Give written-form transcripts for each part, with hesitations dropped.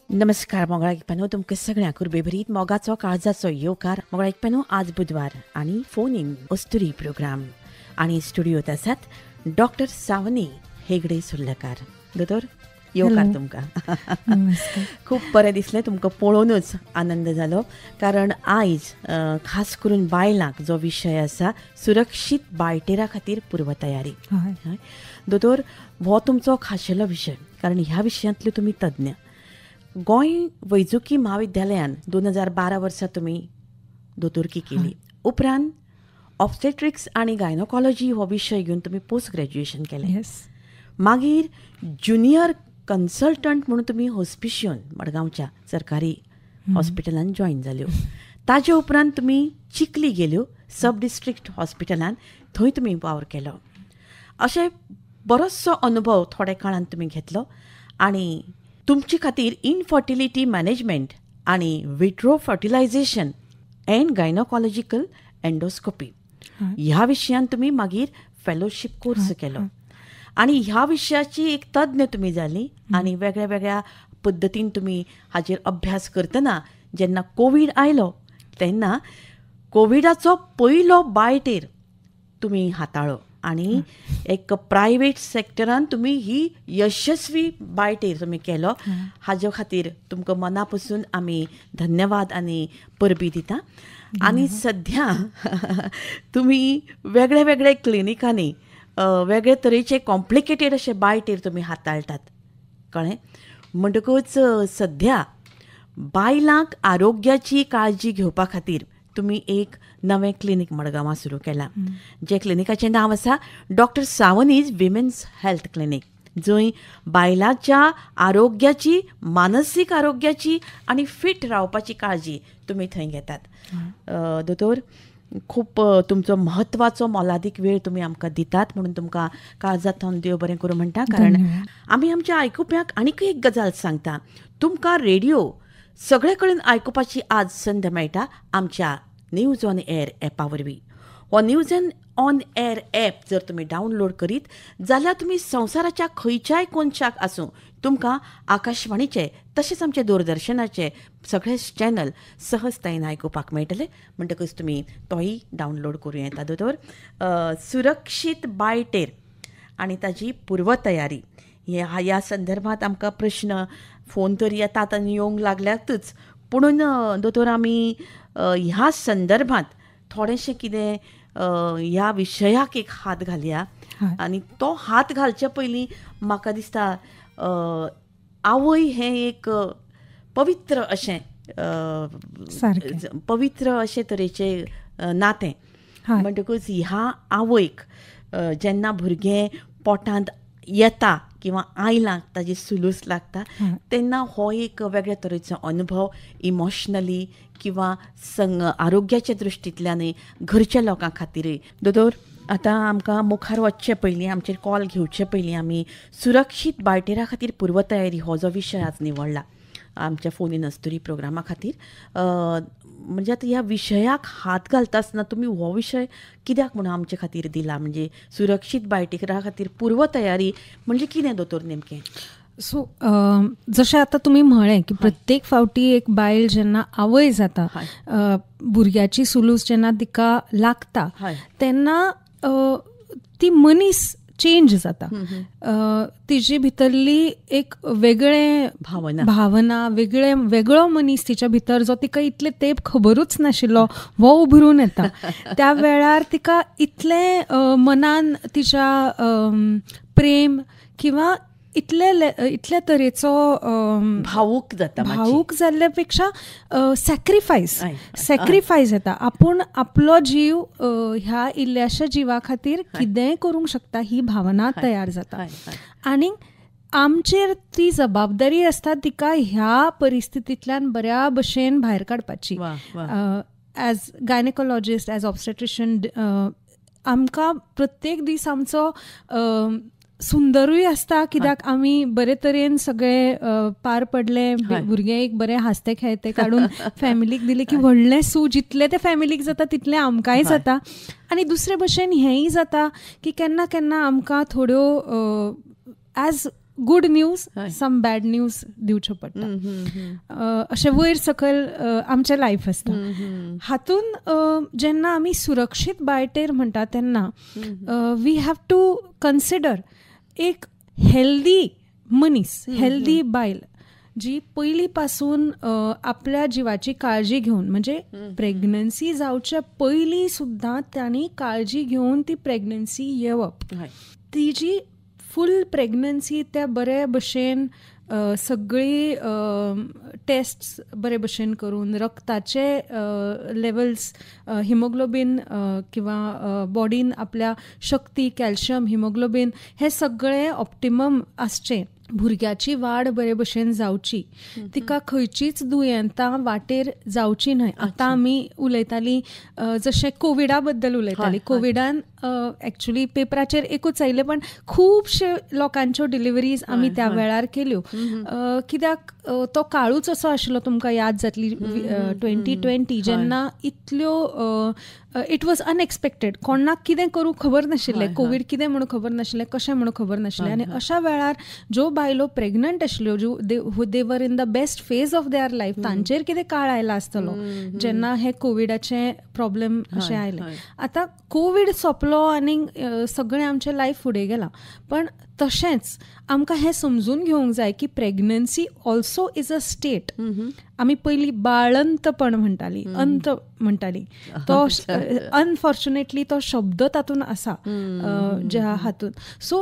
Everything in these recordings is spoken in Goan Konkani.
नमस्कार मोगळा एकप्यानो, तुमकां सगळ्यांक उर्बेभरीत मोगाचो काळजाचो येवकार. मोगळा एकप्यानो, आज बुधवार आनी फोन इन अस्तुरी प्रोग्राम आनी स्टुडियोत आसात डॉक्टर सावनी हेगडे सुर्लकार. दोतोर, येवकार तुमकां. खूब बरें दिसलें तुमकां पळोवनूच आनंद जालो, कारण आयज खास करून बायलांक जो विशय आसा सुरक्षीत बाळटेरा खातीर पूर्वतयारी. दोतोर, हो तुमचो खाशेलो विशय, कारण ह्या विशयांतल्यो तुमी तज्ञ. गोंय वैजकी म्हाविद्यालयान 2012 वर्सा तुमी दोतोरकी केली, उपरांत ऑब्स्टेट्रिक्स आनी गायनोकॉलॉजी हो विशय घेवन तुमी पोस्ट ग्रॅज्युएशन केलें. मागीर ज्युनियर कन्सल्टंट म्हणून तुमी हॉस्पिशियन मडगांवच्या सरकारी हॉस्पिटलान जॉयन जाल्यो. ताजे उपरांत तुमी चिखली गेल्यो सब डिस्ट्रिक्ट हॉस्पिटलान, थंय तुमी वावर केलो. अशें बरोचसो अनुभव थोड्या काळान तुमी घेतलो आनी तुमचे खातीर इनफर्टिलिटी मॅनेजमेंट आनी vitro fertilisation and gynaecological endoscopy ह्या विशयान तुमी मागीर फेलोशीप कोर्स केलो आनी ह्या विशयाची एक तज्ञ तुमी जाली आनी वेगळ्या वेगळ्या पद्दतीन तुमी हाजेर अभ्यास करतना जेन्ना कोवीड आयलो तेन्ना कोविडाचो पयलो बाळटेर तुमी हाताळ्ळो आनी एक प्रायवेट सेक्टरान तुमी ही यशस्वी बाळटेर तुमी केलो. हाजे खातीर तुमकां मना पसून आमी धन्यवाद आनी परबी दिता. आनी सध्या तुमी वेगळे वेगळे क्लिनिकांनी वेगळे तरेचे कॉम्प्लिकेटेड अशे बाळटेर तुमी हाताळटात, कळ्ळें? म्हणटकूच सध्या बायलांक आरोग्याची काळजी घेवपा खातीर तुमी एक नवें क्लिनीक मडगांवां सुरू केलां, जें क्लिनिकाचें नांव आसा doctor Savani's women's health clinic, जंय बायलांच्या आरोग्याची, मानसीक आरोग्याची आनी फिट रावपाची काळजी तुमी थंय घेतात. दोतोर, खूब तुमचो म्हत्वाचो मोलादीक वेळ तुमी आमकां दितात म्हणून तुमकां काळजांत देव बरें करूं म्हणटा. कारण आमी आमच्या आयकुप्यांक आनीक एक गजाल सांगता, तुमकां रेडियो सगळे कडेन आयकुपाची आज संद मेळटा आमच्या न्यूज ऑन एअर ॲपा वरवीं. हो न्यूज ऑन एअर ॲप जर तुमी डावनलोड करीत जाल्यार तुमी संवसाराच्या खंयच्याय कोनशाक आसूं तुमकां आकाशवाणीचे तशेंच आमचे दूरदर्शनाचे सगळे चॅनल सहजतायेन आयकुपाक मेळटले. म्हणटकच तुमी तोय डावनलोड करूं येता. दोतोर, सुरक्षीत बाळटेर आनी ताजी पूर्वतयारी ह्या संदर्भात आमकां प्रश्न फोन तर येतात आनी येवंक लागल्यातच, पुणून दोतोर आमी ह्या संदर्भात थोडेंशें कितें ह्या विशयाक एक हात घालया. आनी तो हात घालचे पयलीं म्हाका दिसता आवय हें एक पवित्र अशें पवित्र अशे तरेचें नातें. म्हणटकूच ह्या आवयक जेन्ना भुरगें पोटांत येता किंवा आयलां ताजी सुलूस लागता तेन्ना हो एक वेगळे तरेचो अनुभव इमोशनली किंवा आरोग्याच्या दृश्टींतल्यानूय घरच्या लोकां खातीरय. दोतोर, आतां आमकां मुखार वचचे पयलीं, आमचेर कॉल घेवचे पयलीं आमी सुरक्षीत बाळटेरा खातीर पूर्वतयारी हो जो विशय आज निवडला आमच्या फोन इन अस्तुरी प्रोग्रामा खातीर, म्हणजे आतां ह्या विशयाक हात घालता आसतना तुमी हो विशय कित्याक म्हणून आमचे खातीर दिला? म्हणजे सुरक्षीत बाळटेरा खातीर पूर्वतयारी म्हणजे कितें दोतोर नेमकें? सो जशें आतां तुमी म्हळें की प्रत्येक फावटी एक बायल जेन्ना आवय जाता, भुरग्याची सुलूस जेन्ना तिका लागता तेन्ना ती मनीस चेंज जाता, तिजे भितरली एक वेगळे भावना, वेगळे वेगळो मनीस तिच्या भितर जो तिका इतले तेप खबरूच नाशिल्लो हो उभरून येता. त्या वेळार तिका इतलें मनान तिच्या प्रेम किंवा इतले तरेचो भावूक जाता, भावूक जाल्ल्या पेक्षा सॅक्रिफायस येता. आपूण आपलो जीव ह्या इल्ल्याशा जिवा खातीर कितेंय करूंक शकता ही भावना तयार जाता. आनी आमचेर ती जबाबदारी आसता तिका ह्या परिस्थितींतल्यान बऱ्या भशेन भायर काडपाची. एज गायनेकोलॉजिस्ट, एज ऑब्स्टेट्रिशियन आमकां प्रत्येक दीस आमचो सुंदरूय आसता, कित्याक आमी बरे तरेन सगळे पार पडले, भुरगें एक बरें हांसते खेळते काडून फॅमिलीक दिलें की व्हडलें सूं जितलें तें फॅमिलीक जाता तितलें आमकांय जाता. आनी दुसरे भशेन हेंय जाता की केन्ना केन्ना आमकां थोड्यो as good news, some bad news दिवच्यो पडटा. अशें वयर सकयल आमचें लायफ आसता. हातून जेन्ना आमी सुरक्षीत बाळंटेर म्हणटा तेन्ना we have to consider एक हेल्दी मनीस, हेल्दी बायल जी पयलीं पासून आपल्या जिवाची काळजी घेवन, म्हणजे प्रेग्नन्सी जावच्या पयलीं सुद्दां तांणी काळजी घेवन ती प्रेग्नन्सी येवप, तिजी फूल प्रेग्नन्सी त्या बरे भशेन सगळी टेस्ट बरे भशेन करून, रक्ताचे लेवल्स, हिमोग्लोबीन किंवा बॉडीन आपल्या शक्ती, कॅल्शियम, हिमोग्लोबीन हे सगळे ऑप्टिमम आसचे, भुरग्याची वाड बरे भशेन जावची, तिका खंयचीच दुयेंतां वाटेर जावची न्हय. आतां आमी उलयतालीं जशें कोविडा बद्दल उलयतालीं, कोविडान एक्चुली पेपराचेर एकूच आयलें, पण खुबशे लोकांच्यो डिलिव्हरीज आमी त्या वेळार केल्यो, कित्याक तो काळूच असो आशिल्लो, तुमकां याद जातली 2020 जेन्ना इतल्यो, it was unexpected, कोणाक कितें करूं खबर नाशिल्लें, कोवीड कितें म्हणून खबर नाशिल्लें, कशें म्हणून खबर नाशिल्लें. आनी अशा वेळार ज्यो बायलो प्रेग्नंट आशिल्ल्यो, ज्यो they were in the best phase of their life, तांचेर कितें काळ आयला आसतलो जेन्ना हे कोविडाचे प्रॉब्लेम अशें आयले. आतां कोवीड सोंपलो आनी सगळें आमचें लायफ फुडें गेलां, पण तशेंच आमकां हें समजून घेवंक जाय की pregnancy also is a state. आमी पयलीं बाळंतपण म्हणटाली, अंत म्हणटाली, तो अनफॉर्च्युनेटली तो शब्द तातूंत आसा ज्या हातूंत. सो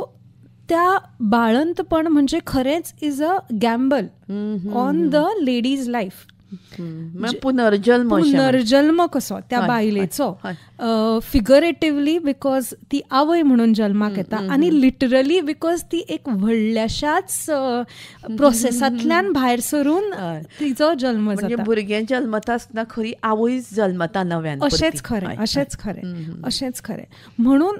त्या बाळंतपण म्हणजे खरेंच is a gamble on the ladies life. पुनर्जन्म, पुनर्जन्म कसो त्या बायलेचो, फिगरेटिवली because ती आवय म्हणून जल्माक येता, आनी लिटरली because ती एक व्हडल्याशाच प्रोसेसांतल्यान भायर सरून तिचो जल्म जाता. भुरगें जल्मता आसतना खरी आवय जल्मता नव्यान. अशेंच खरें, अशेंच खरें, अशेंच खरें. म्हणून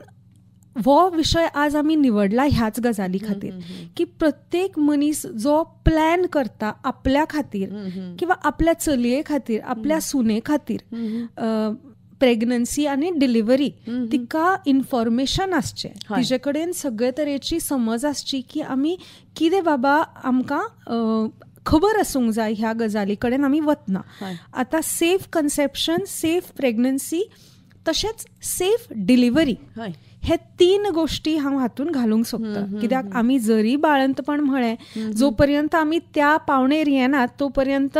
हो विशय आज आमी निवडला ह्याच गजाली खातीर की प्रत्येक मनीस जो प्लॅन करता आपल्या खातीर किंवा आपल्या चलये खातीर, आपल्या सुने खातीर प्रेग्नन्सी आनी डिलिव्हरी, तिका इन्फॉर्मेशन आसचें, तिजे कडेन सगळे तरेची समज आसची की आमी कितें बाबा आमकां खबर आसूंक जाय ह्या गजाली कडेन आमी वतना. आतां सेफ कन्सेप्शन, सेफ प्रेग्नन्सी, तशेंच सेफ डिलिव्हरी, हे तीन गोष्टी हांव हातून घालूंक सोदता. कित्याक आमी जरी बाळंतपण म्हळें, जोपर्यंत आमी त्या पावणेर येनात तोपर्यंत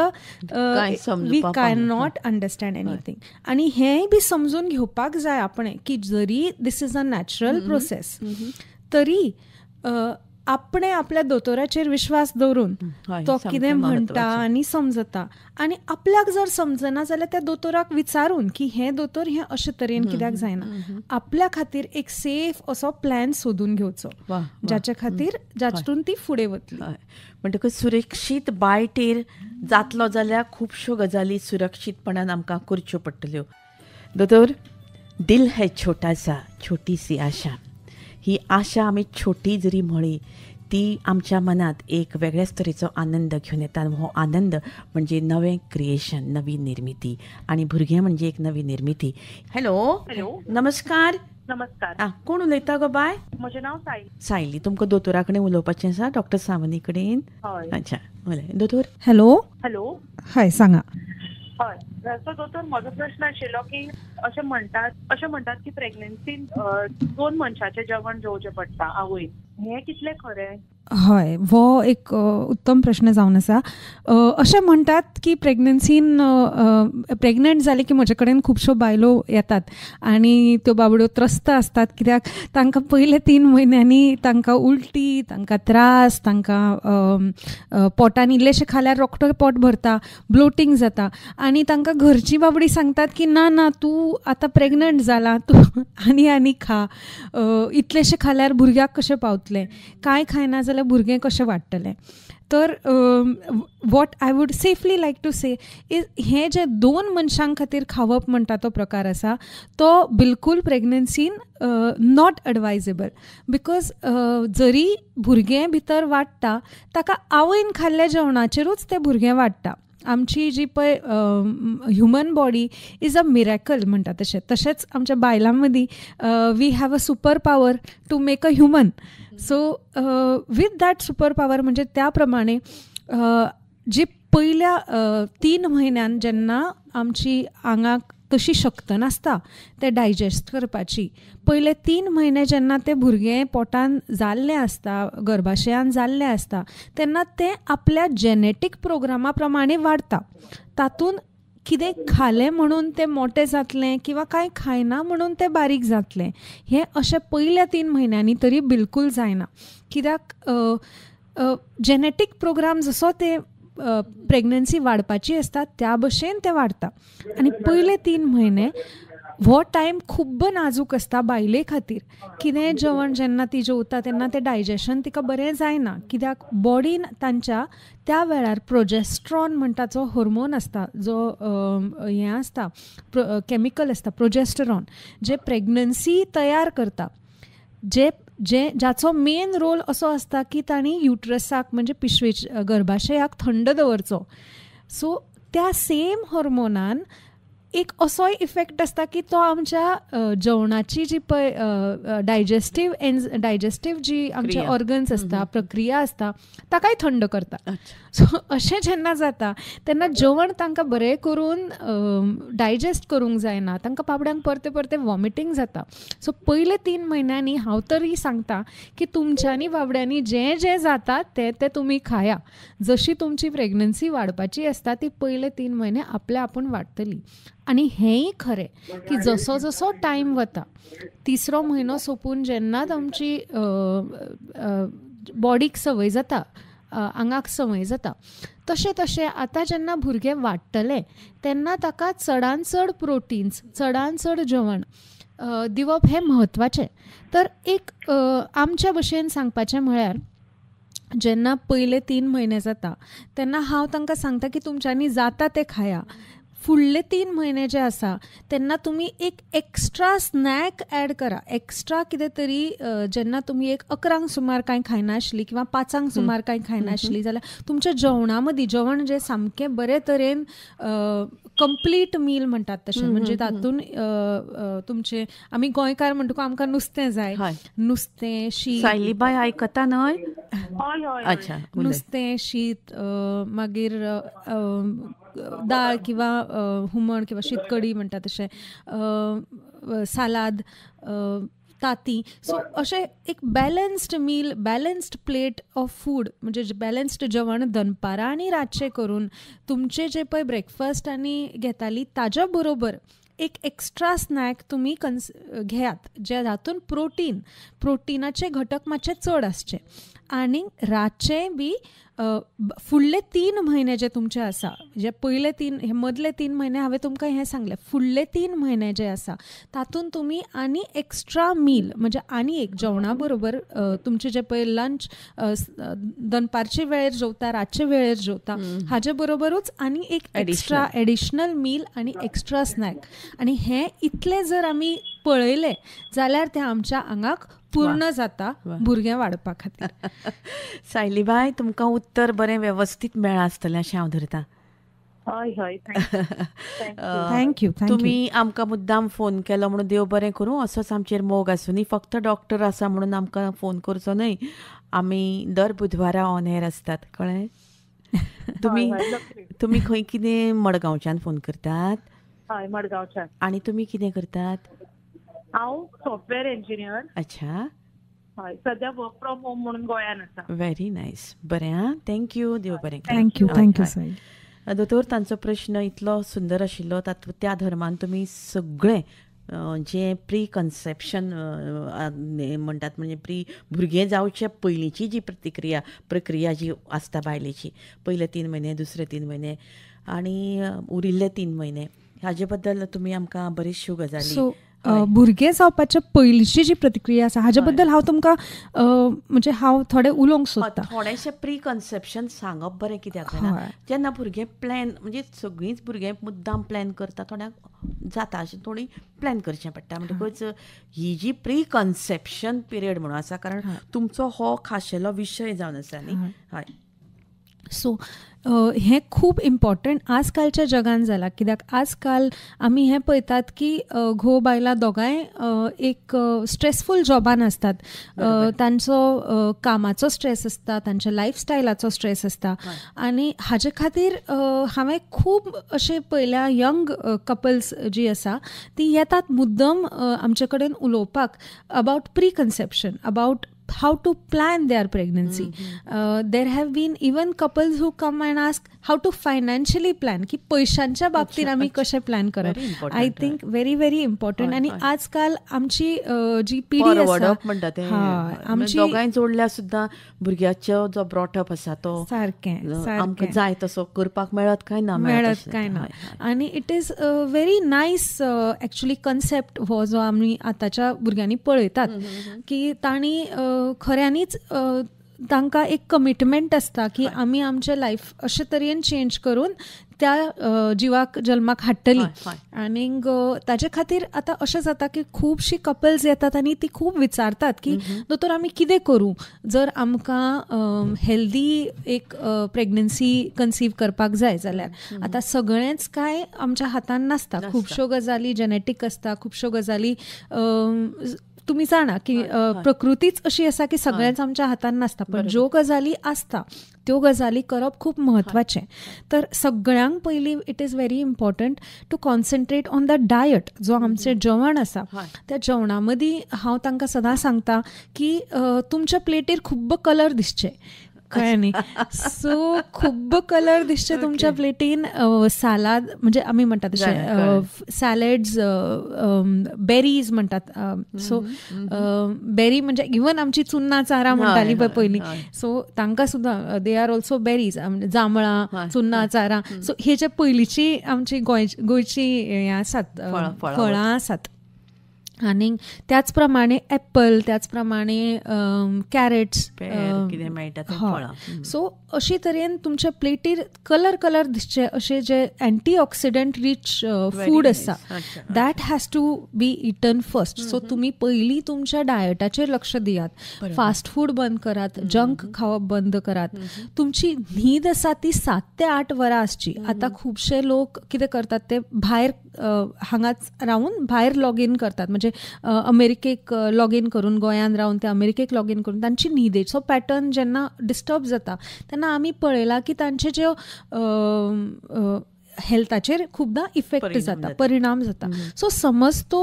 we can not understand anything. आनी हेंय बी समजून घेवपाक जाय आपणें की जरी this is a natural process तरी आपणे आपल्या दोतोराचेर विश्वास दवरून तो कितें म्हणटा आनी समजता, आनी आपल्याक जर समजना जाल्यार त्या दोतोराक विचारून की हें दोतोर हें अशे तरेन कित्याक जायना, आपल्या खातीर एक सेफ असो प्लॅन सोदून घेवचो जाचे खातीर जातून ती फुडें वतली. म्हणटकच सुरक्षीत बाळंटेर जातलो जाल्यार खुबश्यो गजाली सुरक्षीतपणान आमकां करच्यो पडटल्यो. दोतोर, दिल है छोटा सा छोटी सी आशा, ही आशा आमी छोटी जरी म्हळी ती आमच्या मनात एक वेगळ्याच तरेचो आनंद घेवन येता. हो आनंद म्हणजे नवें क्रिएशन, नवी निर्मिती, आनी भुरगें म्हणजे एक नवी निर्मिती. हॅलो, हॅलो, नमस्कार. नमस्कार. कोण उलयता गो बाय? म्हजें नांव सायली. सायली, तुमकां दोतोरा कडेन उलोवपाचें आसा, डॉक्टर सावनी कडेन? अच्छा, उलय दोतोर. हॅलो. हॅलो, हय सांगा. हय सो दोतोर, म्हजो प्रश्न आशिल्लो की अशें म्हणटात की प्रेग्नन्सीन दोन मनशाचें जेवण जेवचें पडटा आवयन, हें कितलें खरें? हय, हो एक उत्तम प्रश्न जावन आसा. अशें म्हणटात की प्रेग्नन्सीन प्रेग्नंट जाली की म्हजे कडेन खुबश्यो बायलो येतात आनी त्यो बाबड्यो त्रस्त आसतात, कित्याक तांकां पयले 3 म्हयन्यांनी तांकां उलटी, तांकां त्रास, तांकां पोटान इल्लेशें खाल्यार रोखडो पोट भरता, ब्लोटींग जाता, आनी तांकां घरची बाबडी सांगतात की ना ना तूं आतां प्रेग्नंट जाला, तूं आनी आनी खा, इतलेशें खाल्यार भुरग्याक कशें पावतलें, कांय खायना जाल्यार भुरगें कशें वाडटलें. तर what I would safely like to say is, हें जें दोन मनशां खातीर खावप म्हणटा तो प्रकार आसा तो बिलकूल प्रेग्नन्सीन not advisable, because जरी भुरगें भितर वाडटा ताका आवयन खाल्ल्या जेवणाचेरूच तें भुरगें वाडटा. आमची जी पळय human body is a miracle म्हणटा तशें, तशेंच आमच्या बायलां मदीं we have a super power to make a human. So with that super power म्हणजे त्या प्रमाणे जी पयल्या 3 म्हयन्यान जेन्ना आमची आंगाक तशी शक्त नासता ते डायजेस्ट करपाची, पयले 3 म्हयने जेन्ना ते भुरगें पोटान जाल्लें आसता, गर्भाशयान जाल्लें आसता, तेन्ना तें आपल्या जेनेटीक प्रोग्रामा प्रमाणे वाडटा. तातूंत कितें खालें म्हणून तें मोटें जातलें किंवा कांय खायना म्हणून तें बारीक जातलें हें अशें पयल्या 3 म्हयन्यांनी तरी बिलकूल जायना. कित्याक जेनेटीक प्रोग्राम जसो ते प्रेग्नन्सी वाडपाची आसता त्या भशेन तें वाडटा. आनी पयले 3 म्हयने हो टायम खूब्ब नाजूक आसता बायले खातीर. कितेंय जेवण जेन्ना ती जेवता तेन्ना तें डायजेशन तिका बरें जायना, कित्याक बॉडीन तांच्या त्या वेळार प्रोजेस्ट्रॉन म्हणटा जो हॉर्मोन आसता, जो हें आसता केमिकल आसता प्रोजेस्टेरॉन, जे प्रेग्नन्सी तयार करता, जे जे जाचो मेन रोल असो आसता की तांणी युट्रसाक म्हणजे पिशवे गर्भाशयाक थंड दवरचो. सो त्या सेम हॉर्मोनान एक असोय इफेक्ट आसता की तो आमच्या जेवणाची जी पळय डायजेस्टीव डायजेस्टीव जी आमचे ऑर्गन्स आसता, प्रक्रिया आसता, ताकाय थंड करता. सो अशें जेन्ना जाता तेन्ना जेवण तांकां बरें करून डायजेस्ट करूंक जायना, तांकां बाबड्यांक परते परते वॉमिटींग जाता. सो पयले 3 म्हयन्यांनी हांव तरी सांगता की तुमच्यांनी बाबड्यांनी जें जें जाता तें तें तुमी खाया. जशी तुमची प्रेग्नन्सी वाडपाची आसता ती पयले 3 म्हयने आपल्या आपूण वाडटली. आनी हेंय खरें की जसो जसो टायम वता, 3रो म्हयनो सोंपून जेन्ना आमची बॉडीक संवय जाता, आंगाक संवय जाता, तशें तशें आतां जेन्ना भुरगें वाडटलें तेन्ना ताका चडान चड प्रोटीन्स, चडान चड जेवण दिवप हें म्हत्वाचें. तर एक आमच्या भशेन सांगपाचें म्हळ्यार जेन्ना पयले 3 म्हयने जाता तेन्ना हांव तांकां सांगता की तुमच्यांनी जाता तें खाया. फुडले 3 म्हयने जे आसा तेन्ना तुमी एक एक्स्ट्रा स्नॅक ॲड करा, एक्स्ट्रा कितें तरी. जेन्ना तुमी एक 11 सुमार कांय खायनासली किंवा 5 सुमार कांय खायनासली जाल्यार तुमच्या जेवणा मदीं जेवण जें सामकें बरे तरेन कंप्लीट मील म्हणटात तशें, म्हणजे तातूंत तुमचें, आमी गोंयकार म्हणटकूच आमकां नुस्तें जाय, नुस्तें शीत. सायलीबाय आयकता न्हय? अच्छा, नुस्तें शीत, मागीर दाळ किंवा हुमण किंवा शीतकडी म्हणटा तशें, सालाद, ताती. सो अशें एक balanced meal, balanced plate of food, म्हणजे बॅलन्स्ड जेवण दनपारां आनी रातचें करून तुमचें जें पळय ब्रेकफास्ट आनी घेताली ताज्या बरोबर एक एक्स्ट्रा स्नॅक तुमी घेयात, जे जातून प्रोटीन, प्रोटिनाचे घटक मातशे चड आसचे. आनी रातचें बी फुडले 3 म्हयने जे तुमचे आसा, जे पयले 3, हे मदले 3 म्हयने हांवें तुमकां हें सांगलें, फुडले 3 म्हयने जे आसा तातूंत तुमी आनी एक्स्ट्रा मील, म्हणजे आनी एक जेवणा बरोबर तुमचे जे पळय लंच दनपारचे वेळेर जेवता, रातचे वेळेर जेवता, हाजे बरोबरूच आनी एक एक्स्ट्रा एडिशनल मील आनी एक्स्ट्रा स्नॅक. आनी हें इतलें जर आमी पळयलें जाल्यार तें आमच्या आंगाक पूर्ण जाता भुरगें वाडपा खातीर. सायलीबाय, तुमकां उत्तर बरें वेवस्थीत मेळ्ळां आसतलें अशें हांव धरता. हय हय, thank you. तुमी आमकां मुद्दाम फोन केलो म्हणून देव बरें करूं. असोच आमचेर मोग आसूं न्ही, फक्त डॉक्टर आसा म्हणून आमकां फोन करचो न्हय. आमी दर बुधवारा ऑन एअर आसतात, कळ्ळें? तुमी तुमी खंय कितें मडगांवच्यान फोन करतात? हय, मडगांवच्यान. आनी तुमी कितें करतात? हांव सॉफ्टवेअर इंजिनियर. अच्छा, हय, सद्या वर्क फ्रॉम होम म्हणून गोंयान आसा. व्हेरी नायस, बरें आं, thank you, देव बरें. Thank you, thank you Sai. दोतोर, तांचो प्रश्न इतलो सुंदर आशिल्लो, तातूंत त्या धर्मान तुमी सगळें जें प्री कन्सेप्शन म्हणटात, म्हणजे प्री भुरगें जावचे पयलींची जी प्रतिक्रिया प्रक्रिया जी आसता बायलेची, पयले 3 म्हयने, दुसरे 3 म्हयने आनी उरिल्ले 3 म्हयने, हाजे बद्दल तुमी आमकां बऱ्योचश्यो गजाली. भुरगें जावपाच्या पयलींची जी प्रतिक्रिया आसा हाजे बद्दल हांव तुमकां म्हणजे हांव थोडें उलोवंक सोदता. थोडेशें प्री कन्सेप्शन सांगप बरें, कित्याक जाणा जेन्ना भुरगें प्लॅन, म्हणजे सगळींच भुरगें मुद्दाम प्लॅन करता, थोड्यांक जाता अशें, थोडी प्लॅन करचें पडटा. म्हणटकच ही जी प्री कन्सेप्शन पिरियड म्हणून आसा, कारण तुमचो हो खाशेलो विशय जावन आसा न्ही. हय. सो हें खूब इम्पॉर्टंट आजकालच्या जगान जालां, कित्याक आजकाल आमी हें पळयतात की घोव बायलां दोगांय एक स्ट्रेसफूल जॉबान आसतात, तांचो कामाचो स्ट्रेस आसता, तांच्या लायफस्टायलाचो स्ट्रेस आसता. आनी हाजे खातीर हांवें खूब अशें पळयल्या यंग कपल्स जी आसा ती येतात मुद्दम आमचे कडेन उलोवपाक about preconception, about how to plan their pregnancy. There have been even couples who come and ask how to financially plan, की पैशांच्या बाबतीत आमी कशें प्लॅन करप. I think very very important. आनी आजकाल आमची जी पिढी आसा म्हणटा ते आमची दोगांय जोडल्यार सुद्दां भुरग्याचो जो ब्रॉटअप आसा तो सारकें आमकां जाय तसो करपाक मेळत काय ना, मेळत काय ना. आनी it is very nice actually concept हो जो आमी आतांच्या भुरग्यांनी पळयतात की तांणी खऱ्यांनीच तांकां एक कमिटमेंट आसता की आमी आमचें लायफ अशे तरेन चेंज करून त्या जिवाक जल्माक हाडटली. आनीक ताजे खातीर आतां अशें जाता की खुबशीं कपल्स येतात आनी ती खूब विचारतात की दोतोर आमी कितें करूं जर आमकां हेल्दी एक प्रेग्नन्सी कन्सीव करपाक जाय जाल्यार. आतां सगळेंच कांय आमच्या हातान नासता, खुबश्यो गजाली जेनेटीक आसता, खुबश्यो गजाली तुमी जाणा की प्रकृतीच अशी आसा की सगळेंच आमच्या हातान नासता, पण ज्यो गजाली आसता त्यो गजाली करप खूब म्हत्वाचें. तर सगळ्यांक पयलीं it is very important to concentrate on the diet. जो आमचें जेवण आसा त्या जेवणा मदीं हांव तांकां सदां सांगता की तुमच्या प्लेटीर खूब्ब कलर दिसचे, कळ्ळें न्ही. सो खूब्ब कलर दिसचे तुमच्या प्लेटीन. सालाद म्हणजे आमी म्हणटात तशें सॅलड्स, बेरीज म्हणटात. सो बेरी म्हणजे इवन आमची चुन्नां चारां म्हणटाली पळय पयलीं, सो तांकां सुद्दां they are also berries, जांबळां, चुन्नां चारां. सो हे जे पयलींची आमची गोंयची हें आसात, फळां आसात. आनी त्याच प्रमाणे एप्पल, त्याच प्रमाणे कॅरेट्स, सो अशे तरेन तुमच्या प्लेटीर कलर कलर दिसचे अशे जे अँटीऑक्सिडंट रीच फूड आसा that has to be eaten first. So तुमी पयलीं तुमच्या डायटाचेर लक्ष दियात, फास्ट फूड बंद करात, जंक खावप बंद करात. तुमची न्हीद आसा ती 7 ते 8 वरां आसची. आतां खुबशे लोक कितें करतात ते भायर हांगाच रावन भायर लॉग इन करतात, म्हणजे अमेरिकेक लॉग इन करून, गोंयांत रावन ते अमेरिकेक लॉग इन करून तांची न्हिदेचो पॅटर्न जेन्ना डिस्टर्ब जाता तेन्ना आमी पळयलां की तांचे ज्यो हेल्थाचेर खुबदां इफेक्ट जाता, परिणाम जाता. सो समज तो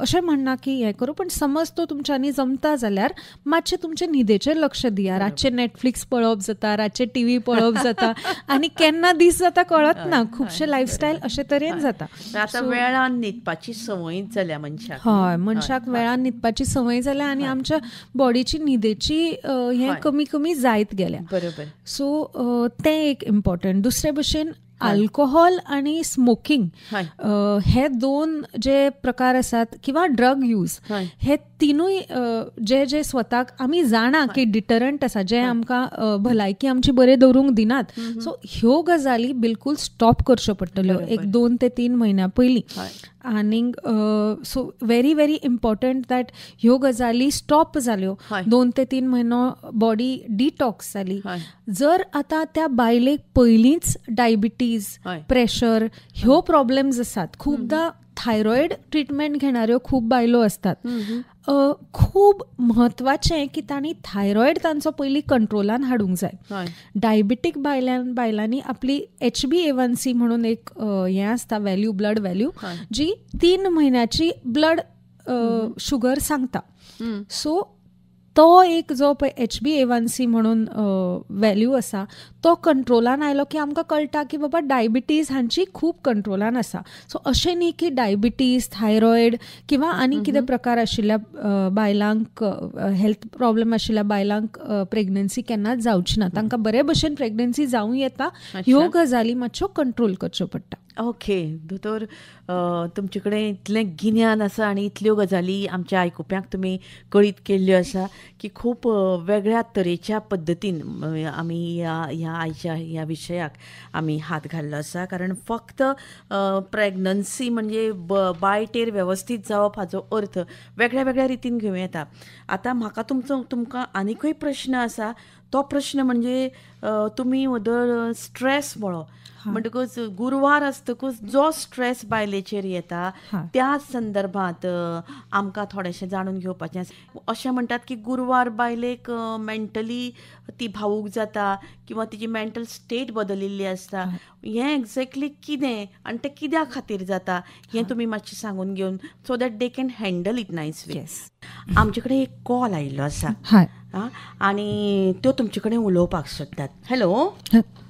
अशें म्हणना की हें करूं, पण समज तो तुमच्यांनी जमता जाल्यार मातशें तुमचे न्हिदेचेर लक्ष दिया. रातचें नेटफ्लिक्स पळोवप जाता, रातचें टीव्ही पळोवप जाता आनी केन्ना दीस जाता कळत ना. खुबशे लायफस्टायल अशे तरेन जाता. आतां वेळान न्हिदपाची संवय जाल्या मनशाक. हय, मनशाक वेळान न्हिदपाची संवय जाल्या आनी आमच्या बॉडीची न्हिदेची हें कमी कमी जायत गेल्या. बरोबर. सो तें एक इम्पॉर्टंट. दुसरे भशेन अल्कोहोल आणि स्मोकिंग हे दोन जे प्रकार आसात किंवा ड्रग यूज, हे तिनूय जे जे स्वताक आमी जाणा की डिटरंट आसा, जे आमकां भलायकी आमची बरे दवरूंक दिनात, सो ह्यो गजाली बिलकुल स्टॉप करच्यो पडटल्यो एक 2 ते 3 म्हयन्या पयलीं. आनीक so very very important that ह्यो गजाली स्टॉप जाल्यो, 2 ते 3 म्हयनो बॉडी डिटॉक्स जाली. जर आतां त्या बायलेक पयलींच डायबिटीज, प्रेशर ह्यो प्रॉब्लेम्स आसात, खुबदां थायरॉयड ट्रिटमेंट घेणाऱ्यो खूब बायलो असतात, खूब म्हत्वाचें की तांणी थायरॉयड तांचो पयलीं कंट्रोलान हाडूंक जाय. डायबिटीक बायलांनी आपली HbA1c म्हणून एक हें आसता व्हॅल्यू, ब्लड व्हॅल्यू, जी 3 म्हयन्याची ब्लड शुगर सांगता. सो तो एक जो पळय HbA1c म्हणून व्हॅल्यू आसा तो कंट्रोलान आयलो की आमकां कळटा की बाबा डायबिटीज हांची खूब कंट्रोलान आसा. सो अशें न्ही की डायबिटीज, थायरॉयड किंवा आनी कितें प्रकार आशिल्ल्या बायलांक, हेल्थ प्रॉब्लम आशिल्ल्या बायलांक प्रेग्नन्सी केन्नाच जावची ना, तांकां बरे भशेन प्रेग्नन्सी जावं येता. ह्यो गजाली मातश्यो कंट्रोल करच्यो पडटा. ओके दोतोर, तुमचे कडेन इतलें गिन्यान आसा आनी इतल्यो गजाली आमच्या आयकुप्यांक तुमी कळीत केल्ल्यो आसा की खूब वेगळ्या तरेच्या पद्दतीन आमी ह्या आयच्या ह्या विशयाक आमी हात घाल्लो आसा. कारण फक्त प्रेग्नन्सी म्हणजे बायटेर वेवस्थीत जावप हाचो अर्थ वेगळ्या वेगळ्या रितीन घेवं येता. आतां म्हाका तुमकां आनीकूय प्रश्न आसा तो प्रश्न म्हणजे तुमी वदळ स्ट्रेस म्हळो म्हणटकच गुरवार आसतकूच जो स्ट्रेस बायलेचेर येता त्या संदर्भात आमकां थोडेशें जाणून घेवपाचें आसा. अशें म्हणटात की गुरवार बायलेक मेंटली ती भावूक जाता किंवा तिची मेंटल स्टेट बदलिल्ली आसता. हें एक्झॅक्टली कितें आनी तें कित्या खातीर जाता हें तुमी मातशें सांगून घेवन so that they can handle it nicely. आमचे कडेन एक कॉल आयिल्लो आसा आनी त्यो तुमचे कडेन उलोवपाक सोदतात. हॅलो.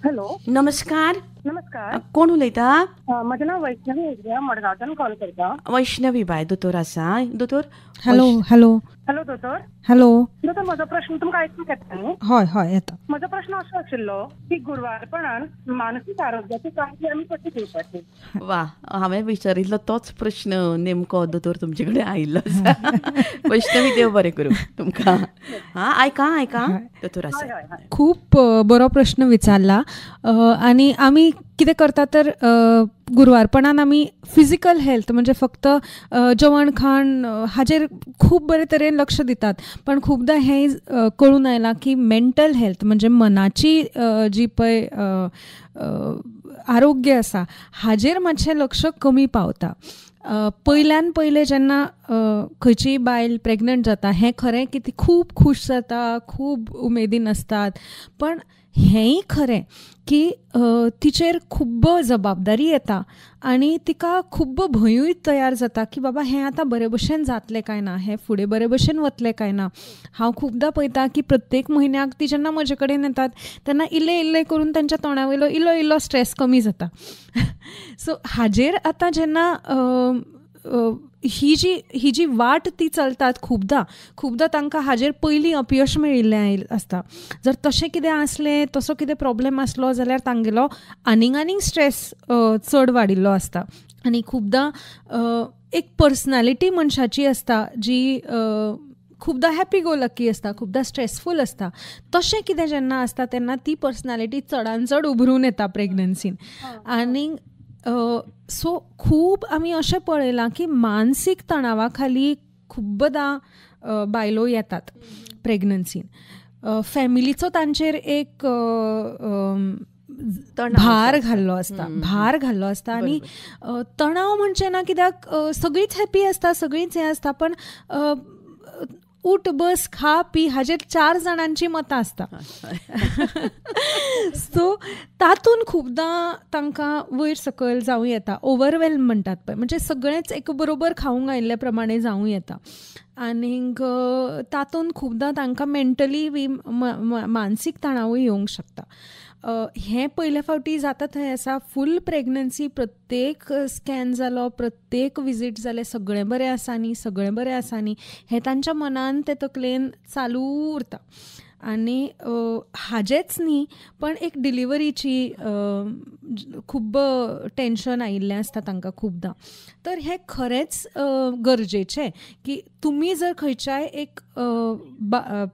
हॅलो, नमस्कार. नमस्कार, कोण उलयता? म्हजें नांव वैष्णवी हेगडे, मडगांवच्यान कॉल करता. वैष्णवी बाय, दोतोर आसा. दोतोर. हॅलो. हॅलो. हॅलो दोतोर. हॅलो दोतोर, म्हजो प्रश्न तुमकां आयकूंक येता न्ही? हय हय येता. म्हजो प्रश्न असो आशिल्लो की गुरवारपणान मानसीक आरोग्याची काळजी आमी कशी घेवपाची? वा, हांवें विचारिल्लो तोच प्रश्न नेमको दोतोर तुमचे कडेन आयिल्लो आसा. वैष्णवी, देव बरें करूं तुमकां. हा, आयका आयका दोतोर आसा. खूब बरो प्रश्न विचारला. आनी आमी कितें करता तर गुरवारपणान आमी फिजिकल हेल्थ म्हणजे फक्त जेवण खाण हाजेर खूब बरे तरेन लक्ष दितात, पण खुबदां हें कळून आयलां की मेंटल हेल्थ म्हणजे मनाची जी पळय आरोग्य आसा हाजेर मातशें लक्ष कमी पावता. पयल्यान पयलें जेन्ना खंयचीय बायल प्रेग्नंट जाता, हें खरें की ती खूब खूश जाता, खूब उमेदीन आसतात, पण हेंय खरें की तिचेर खूब्ब जबाबदारी येता आनी तिका खूब्ब भंयूय तयार जाता की बाबा हें आतां बरे भशेन जातलें काय ना, हें फुडें बरे भशेन वतलें काय ना. हांव खुबदां पळयता की प्रत्येक म्हयन्याक ती जेन्ना म्हजे कडेन येतात तेन्ना इल्लें इल्लें करून तांच्या तोंडा वयलो इल्लो इल्लो स्ट्रेस कमी जाता. सो हाजेर आतां जेन्ना ही जी वाट ती चलतात खुबदां खुबदां तांकां हाजेर पयलीं अपयश मेळिल्लें आसता. जर तशें कितें आसलें, तसो कितें प्रॉब्लेम आसलो जाल्यार तांगेलो आनीक आनीक स्ट्रेस चड वाडिल्लो आसता. आनी खुबदां एक पर्सनॅलिटी मनशाची आसता जी खुबदां हॅपी गो लकी आसता, खुबदां स्ट्रेसफूल आसता. तशें कितें जेन्ना आसता तेन्ना ती पर्सनॅलिटी चडान चड उभरून येता प्रेग्नन्सीन. आनी सो खूब आमी अशें पळयलां की मानसीक तणावा खाली खुबदां बायलो येतात प्रेग्नन्सीन. फॅमिलीचो तांचेर एक भार घाल्लो आसता, भार घाल्लो आसता. आनी तणाव म्हणजे ना कित्याक सगळींच हॅपी आसता, सगळींच हें आसता, पण उठ बस खा पी हाजेर 4 जाणांची मतां आसता. सो तातूंत खुबदां तांकां वयर सकयल जावं येता, ओवरवेल्म म्हणटात पळय, म्हणजे सगळेंच एक बरोबर खावंक आयिल्ले प्रमाणे जावं येता. आनीक तातूंत खुबदां तांकां मेंटली बी मानसीक तणावूय येवंक शकता. हें पयले फावटी जाता थंय आसा फूल प्रेग्नन्सी, प्रत्येक स्कॅन जालो, प्रत्येक विजीट जालें, सगळें बरें आसा न्ही, सगळें बरें आसा न्ही, हें तांच्या मनान ते तकलेन चालू उरता. आनी हाजेच न्ही पण एक डिलिव्हरीची खूब टेन्शन आयिल्लें आसता तांकां खुबदां. तर हें खरेंच गरजेचें की तुमी जर खंयच्याय एक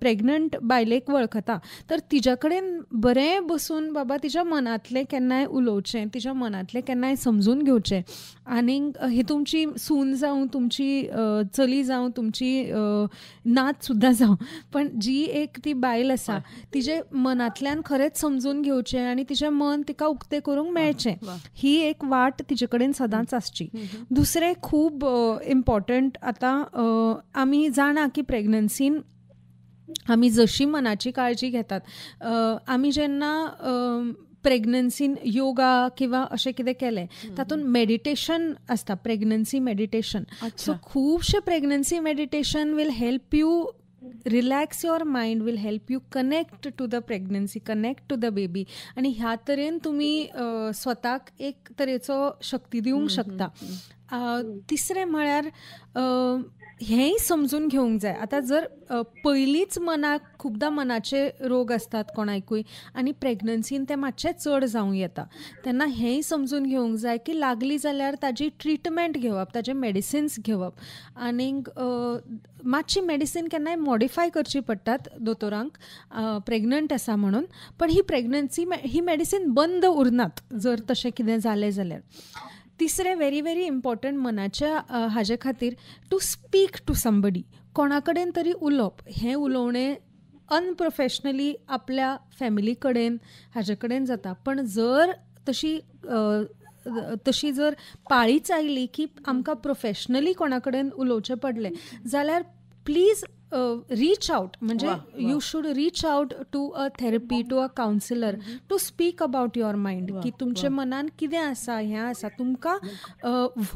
प्रेग्नंट बायलेक वळखता तर तिज्या कडेन बरें बसून बाबा तिज्या मनांतलें केन्नाय उलोवचें, तिज्या मनांतलें केन्नाय समजून घेवचें. आनीक ही तुमची सून जावं, तुमची चली जावं, तुमची नात सुद्दां जावं, पण जी एक ती बायल आसा तिजे मनांतल्यान खरेंच समजून घेवचें आनी तिजें मन तिका उक्तें करूंक मेळचें, ही एक वाट तिजे कडेन सदांच आसची. दुसरें खूब इम्पॉर्टंट, आतां आमी जाणा की प्रेग्नन्सीन आमी जशी मनाची काळजी घेतात, आमी जेन्ना प्रेग्नन्सीन योगा किंवा अशें कितें केलें तातूंत मेडिटेशन आसता, प्रेग्नन्सी मेडिटेशन. सो खुबशे pregnancy meditation will help you relax your mind, will help you connect to the pregnancy, connect to the baby. आनी ह्या तरेन तुमी स्वताक एक तरेचो शक्ती दिवंक शकता. तिसरें म्हळ्यार हेंय समजून घेवंक जाय, आतां जर पयलींच मनाक खुबदां मनाचे रोग आसतात कोणाकूय आनी प्रेग्नन्सीन ते मातशें चड जावं येता, तेन्ना हेंय समजून घेवंक जाय की लागली जाल्यार ताजी ट्रिटमेंट घेवप, ताजे मेडिसिन्स घेवप. आनीक मातशी मेडिसीन केन्नाय मॉडिफाय करची पडटात दोतोरांक प्रेग्नंट आसा म्हणून, पण ही प्रेग्नन्सी ही मेडिसीन बंद उरनात जर तशें कितें जालें जाल्यार. तिसरें व्हेरी व्हेरी इम्पॉर्टंट मनाच्या हाजे खातीर, टू स्पीक टू समबडी, कोणा कडेन तरी उलोवप. हें उलोवणें अनप्रोफेशनली आपल्या फॅमिली कडेन हाजे कडेन जाता. पण जर तशी तशी जर पाळीच आयली की आमकां प्रोफेशनली कोणा कडेन उलोवचें पडलें जाल्यार प्लीज रीच आउट. म्हणजे you should reach out to a therapy, to a counsellor, to speak about your mind की तुमच्या मनान कितें आसा, हें आसा. तुमकां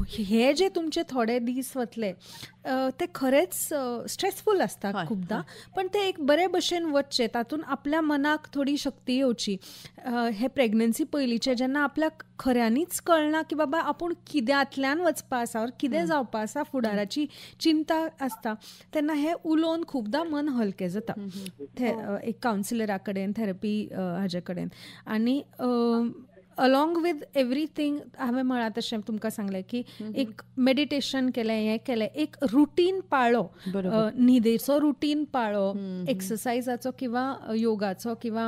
हे जे तुमचे थोडे दीस वतले ते खरेंच स्ट्रेसफूल आसता खुबदां, पण ते एक बरे भशेन वचचे, तातूंत आपल्या मनाक थोडी शक्ती येवची. हे प्रेग्नन्सी पयलींचे जेन्ना आपल्याक खऱ्यांनीच कळना की बाबा आपूण कित्यांतल्यान वचपा आसा, कितें जावपा आसा, फुडाराची चिंता आसता, तेन्ना हे उलोवन खुबदां मन हलकें जाता एक कावन्सिलरा कडेन, थेरपी हाजे कडेन. आनी अलॉंग विथ एवरीथींग हांवें म्हळां तशें तुमकां सांगलें की एक मेडिटेशन केलें, हें केलें, एक रुटीन पाळ्ळो, न्हिदेचो रुटीन पाळ्ळो, एक्सरसायजाचो किंवा योगाचो किंवा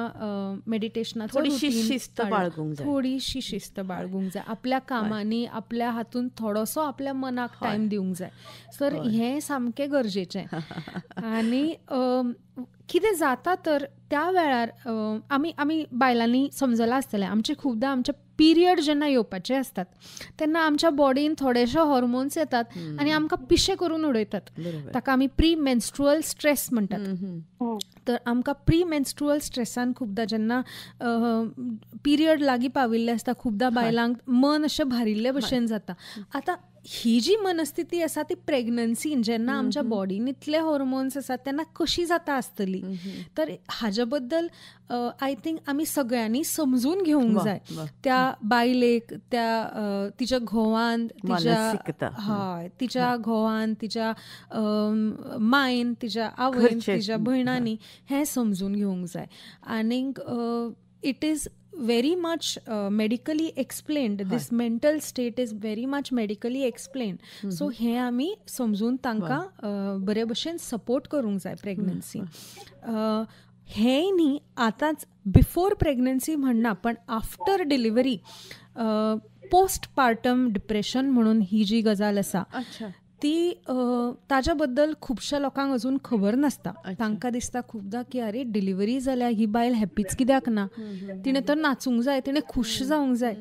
मेडिटेशनाचो, शिस्त बाळगूंक जाय, थोडीशी शिस्त बाळगूंक जाय आपल्या कामांनी, आपल्या हातून थोडोसो आपल्या मनाक टायम दिवंक जाय. सर हें सामकें गरजेचें. आनी कितें जाता तर त्या वेळार आमी आमी बायलांनी समजलां आसतलें, आमचे खुबदां आमचे पिरियड जेन्ना येवपाचे आसतात तेन्ना आमच्या बॉडीन थोडेशे हॉर्मोन्स येतात आनी आमकां पिशे करून उडयतात. ताका आमी प्री मेन्स्ट्रुअल स्ट्रेस म्हणटात. तर आमकां प्री मेन्स्ट्रुअल स्ट्रेसान खुबदां जेन्ना पिरियड लागीं पाविल्ले आसता खुबदां बायलांक मन अशें भारिल्ले भशेन जाता. आतां ही जी मनस्थिती आसा ती प्रेग्नन्सीन जेन्ना आमच्या बॉडीन इतले हॉर्मोन्स आसात तेन्ना कशी जाता आसतली, तर हाज्या बद्दल I think आमी सगळ्यांनी समजून घेवंक जाय. त्या बायलेक, त्या तिच्या घोवान, तिच्या हय तिच्या घोवान, तिच्या मायन, तिच्या आवयन, तिच्या भयणांनी हें समजून घेवंक जाय. आनीक it is very much medically explained. This mental state is very much medically explained. So हे आमी समजून तांकां बरे भशेन सपोर्ट करूंक जाय प्रेग्नन्सी. हें न्ही आतांच बिफोर प्रेग्नन्सी म्हणना, पण आफ्टर डिलिव्हरी पोस्टपार्टम डिप्रेशन म्हणून ही जी गजाल आसा ती ताज्या बद्दल खुबश्या लोकांक अजून खबर नासता. तांकां दिसता खुबदां की अरे डिलिव्हरी जाल्या ही बायल हॅपीच कित्याक ना, तिणें तर नाचूंक जाय, तिणें खूश जावंक जाय.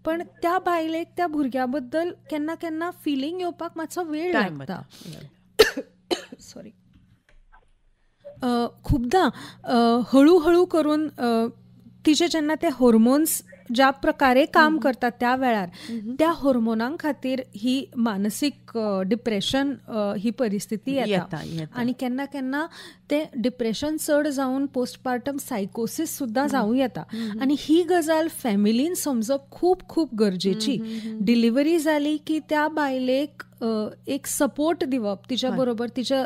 पण त्या बायलेक त्या भुरग्या बद्दल केन्ना केन्ना फिलींग येवपाक मातसो वेळ लागता. सॉरी, खुबदां हळूहळू करून तिचे जेन्ना ते हॉर्मोन्स ज्या प्रकारे काम करतात त्या वेळार त्या हॉर्मोनां खातीर ही मानसीक डिप्रेशन ही परिस्थिती येता. आनी केन्ना केन्ना ते डिप्रेशन चड जावन पोस्टपार्टम सायकोसीस सुद्दां जावं येता. आनी ही गजाल फॅमिलीन समजप खूब खूब गरजेची. डिलिव्हरी जाली की त्या बायलेक एक सपोर्ट दिवप, तिच्या बरोबर तिच्या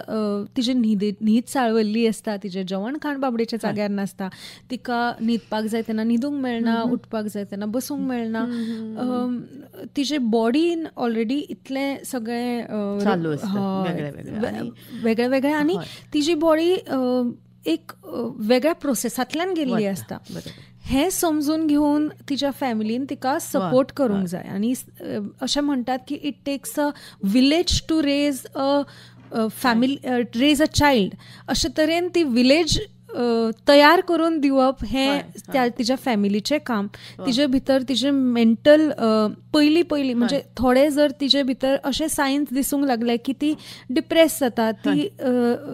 तिजे न्हीद चाळवल्ली आसता, तिजें जेवण खाण बाबडेच्या जाग्यार नासता, तिका न्हिदपाक जाय तेन्ना न्हिदूंक मेळना, उठपाक जाय तेन्ना बसूंक मेळना, तिजे बॉडीन ऑलरेडी इतलें सगळें चालू आसता वेगळे वेगळे, आनी तिजी बॉडी एक वेगळ्या प्रोसेसांतल्यान गेल्ली आसता. हें समजून घेवन तिच्या फॅमिलीन तिका सपोर्ट करूंक जाय. आनी अशें म्हणटात की it takes a village to raise a family, raise a child. अशे तरेन ती विलेज तयार करून दिवप हें त्या तिच्या फॅमिलीचें काम. तिजे भितर तिजे मेंटल पयलीं पयलीं म्हणजे थोडे जर तिजे भितर अशे सायन्स दिसूंक लागले की ती डिप्रेस जाता, ती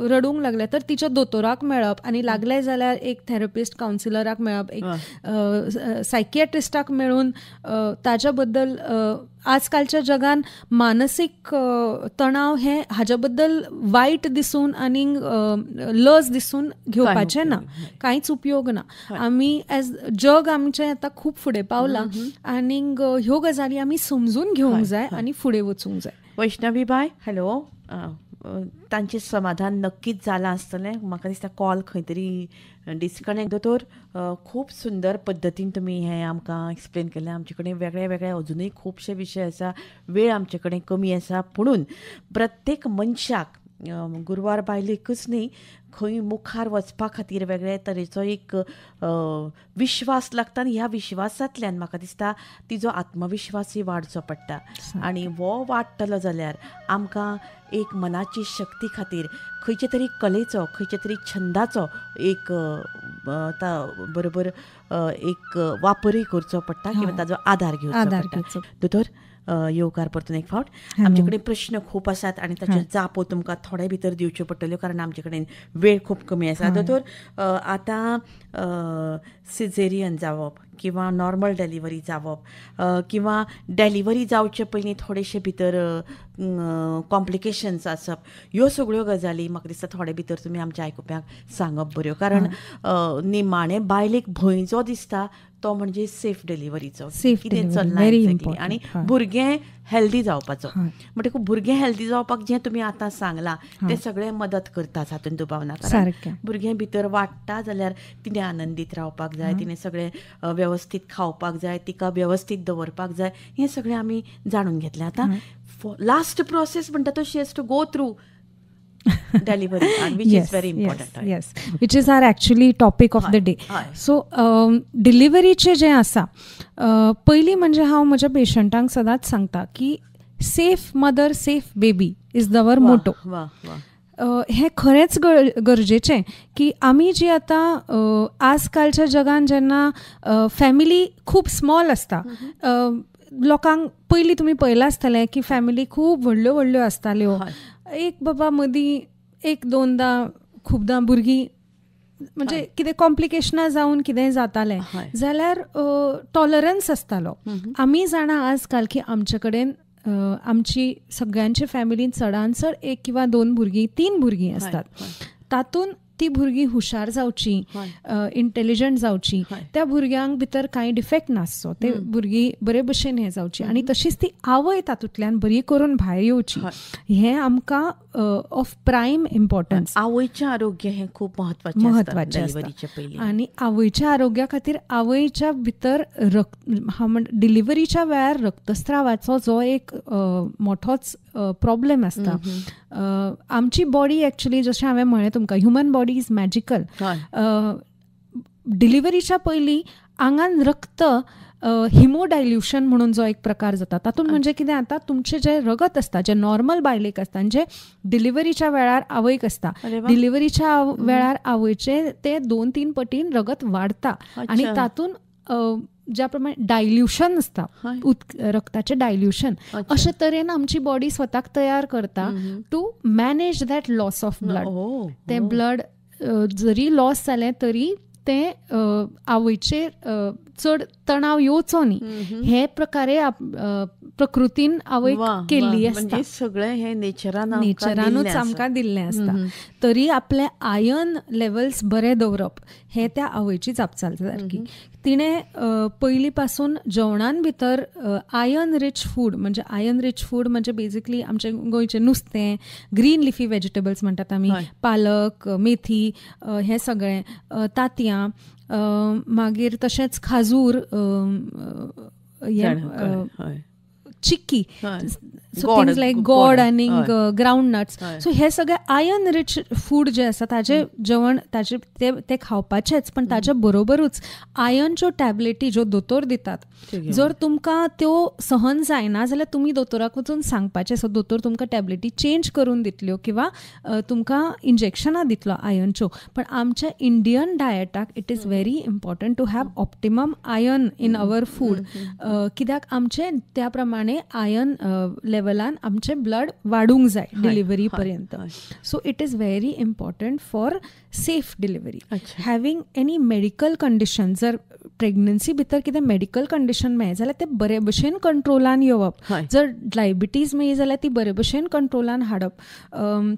रडूंक लागल्या, तर तिच्या दोतोराक मेळप आनी लागले जाल्यार एक थेरपिस्ट कावन्सिलराक मेळप, एक सायकियाट्रिस्टाक मेळून ताज्या बद्दल. आजकालच्या जगान मानसीक तणाव हे हाज्या बद्दल वायट दिसून आनी लज दिसून घेवपाचें ना, कांयच उपयोग ना. आमी एज जग आमचें आतां खूब फुडें पावलां आनीक ह्यो गजाली आमी समजून घेवंक जाय आनी फुडें वचूंक जाय. वैष्णवी बाय, हॅलो. तांचें समाधान नक्कीच जालां आसतलें. म्हाका दिसता कॉल खंय तरी डिस्कनेक्ट. दोतोर, खूब सुंदर पद्दतीन तुमी हें आमकां एक्सप्लेन केलें. आमचे कडेन वेगळे वेगळे अजुनूय खुबशे विशय आसा, वेळ आमचे कडेन कमी आसा, पुणून प्रत्येक मनशाक गुरवार बायलेकच न्ही, खंय मुखार वचपा खातीर वेगळे तरेचो एक विश्वास लागता आनी ह्या विश्वासांतल्यान म्हाका दिसता तिजो आत्मविश्वासूय वाडचो पडटा. आनी हो वाडटलो जाल्यार आमकां एक मनाची शक्ती खातीर खंयचे तरी कलेचो, खंयचे तरी छंदाचो एक बरोबर एक वापरूय करचो पडटा किंवा ताजो आदार घेवचो पडटा. दोतोर, येवकार परतून एक फावट. आमचे कडेन प्रश्न खूब आसात आनी ताच्यो जापो तुमकां थोडे भितर दिवच्यो पडटल्यो, कारण आमचे कडेन वेळ खूब कमी आसा. दोतोर, आतां सिझेरियन जावप किंवा नॉर्मल डिलिव्हरी जावप किंवा डिलिव्हरी जावचे पयलीं थोडेशे भितर कॉम्प्लिकेशन्स आसप, ह्यो सगळ्यो गजाली म्हाका दिसता थोडे भितर तुमी आमच्या आयकुप्यांक सांगप बऱ्यो, कारण निमाणे बायलेक भंय जो दिसता तो म्हणजे सेफ डिलिव्हरीचो, कितें चल्लां आनी भुरगें हेल्दी जावपाचो. म्हणटकूच भुरगें हेल्दी जावपाक जें तुमी आतां सांगलां तें सगळें मदत करता, हातूंत दुबाव ना. कारण भुरगें भितर वाडटा जाल्यार तिणें आनंदीत रावपाक जाय, तिणें सगळें वेवस्थीत खावपाक जाय, तिका वेवस्थीत दवरपाक जाय, हें सगळें आमी जाणून घेतलें. आतां लास्ट प्रोसेस म्हणटा तो she has to go through delivery, and which is very important. Yes, which is our actually topic of the day. So delivery चे जे आसा, पयली म्हणजे हांव म्हज्या पेशंटांक सदांच सांगता की safe mother safe baby is our motto. हें खरेंच गरजेचें की आमी जी आतां आजकालच्या जगान जेन्ना फॅमिली खूब स्मॉल आसता, लोकांक पयलीं तुमी पळयलां आसतलें की फॅमिली खूब व्हडल्यो व्हडल्यो आसताल्यो, एक बाबा मदीं एक दोनदां खुबदां भुरगीं म्हणजे कितें कॉम्प्लिकेशनां जावन कितेंय जातालें जाल्यार टॉलरन्स आसतालो. आमी जाणा आजकाल की आमचे कडेन आमची सगळ्यांचे फॅमिलीन चडान चड एक किंवा दोन भुरगीं, तीन भुरगीं आसतात, तातूंत ती भुरगीं हुशार जावची, इंटेलिजंट जावची, त्या भुरग्यांक भितर कांय डिफेक्ट नासचो, ते भुरगीं बरे भशेन हें जावची आनी तशीच ती आवय तातूंतल्यान बरी करून भायर येवची, हें आमकां ऑफ प्रायम इम्पॉर्टन्स. आवयचें आरोग्य हें खूब म्हत्वाचें आसता आनी आवयच्या आरोग्या खातीर आवयच्या भितर डिलिव्हरीच्या वेळार रक्तस्रावाचो जो एक मोठोच प्रॉब्लेम आसता. आमची बॉडी एक्चुअली जशें हांवें म्हळें तुमकां, ह्युमन बॉडी is magical. डिलिव्हरीच्या पयलीं आंगान रक्त हिमोडायल्युशन म्हणून जो एक प्रकार जाता, तातूंत म्हणजे कितें जाता, तुमचें जें रगत आसता जें नॉर्मल बायलेक आसता आनी जें डिलिव्हरीच्या वेळार आवयक आसता, डिलिव्हरीच्या वेळार आवयचें तें 2-3 पटीन रगत वाडता आनी तातूंत ज्या प्रमाणे डायल्युशन आसता, रक्ताचें डायल्युशन, अशे तरेन आमची बॉडी स्वताक तयार करता to manage that loss of blood. तें ब्लड जरी लॉस जालें तरी तें आवयचेर चड तणाव येवचो न्ही, हे प्रकारे प्रकृतीन आवयक केल्ली आसता. सगळें हें नेचरानूच आमकां दिल्लें आसता. तरी आपलें आयर्न लेवल्स बरे दवरप हें त्या आवयची जापसालदारकी. तिणें पयलीं पासून जेवणान भितर आयर्न रीच फूड, म्हणजे आयर्न रीच फूड म्हणजे बेजिकली आमचें गोंयचें नुस्तें, ग्रीन लिफी वेजिटेबल्स म्हणटात आमी, पालक, मेथी, हें सगळें, तांतयां, मागीर तशेंच खाजूर, चिक्की, सो थिंग्स लायक गोड आनी ग्रावंड नट्स. सो हे सगळे आयर्न रीच फूड जे आसा ताजे जेवण ताजे ते खावपाचेच, पण ताज्या बरोबरूच आयर्नच्यो टॅबलेटी ज्यो दोतोर दितात, जर तुमकां त्यो सहन जायना जाल्यार तुमी दोतोराक वचून सांगपाचें. सो दोतोर तुमकां टॅबलेटी चेंज करून दितल्यो किंवा तुमकां इंजेक्शनां दितलो आयर्नच्यो. पण आमच्या Indian डायटाक it is very important to have optimum iron in our food, कित्याक आमचें त्या प्रमाणे आयर्न लेवलान आमचें ब्लड वाडूंक जाय डिलिव्हरी पर्यंत. So it is very important for safe delivery. Having any medical condition, जर प्रेग्नन्सी भितर कितें मेडिकल कंडिशन मेळ्ळें जाल्यार तें बरे भशेन कंट्रोलान येवप, जर डायबिटीज मेळ्ळी जाल्यार ती बरे भशेन कंट्रोलान हाडप,